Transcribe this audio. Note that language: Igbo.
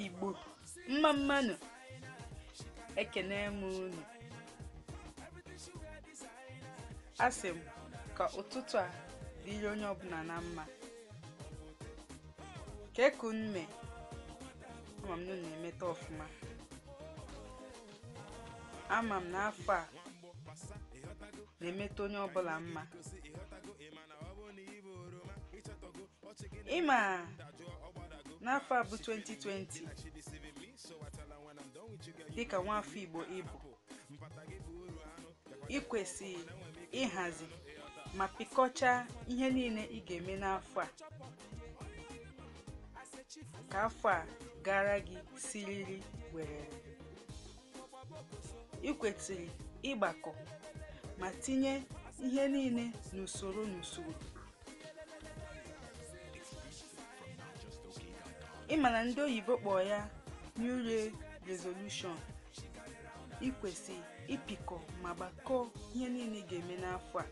Igbo mma mma nụ, ekene m unu. Asị m ka ụtụtụ a dịrị onye ọbụla na mma. Kee ka unu mee? Ama m na unu na-emeta ọfụma. Ama m na afọ a na-emeta onye ọbụla mma. Ị ma n'afọ a bụ 2020, dịka nwaafọ Igbo ị bụ, ị kwesịrị ịhazi ma pịkọchaa ihe niile ị ga-eme n'afọ a ka afọ a gara gị siriri werere. Ị kwesịrị ịgbakọ ma tinye ihe niile n'usoro n'usoro. Ị ma na ndị oyibo kpọọ ya New Year Resolution. Ị kwesịrị ịpịkọ ma gbakọọ ihe niile ị ga-eme n'afọ a.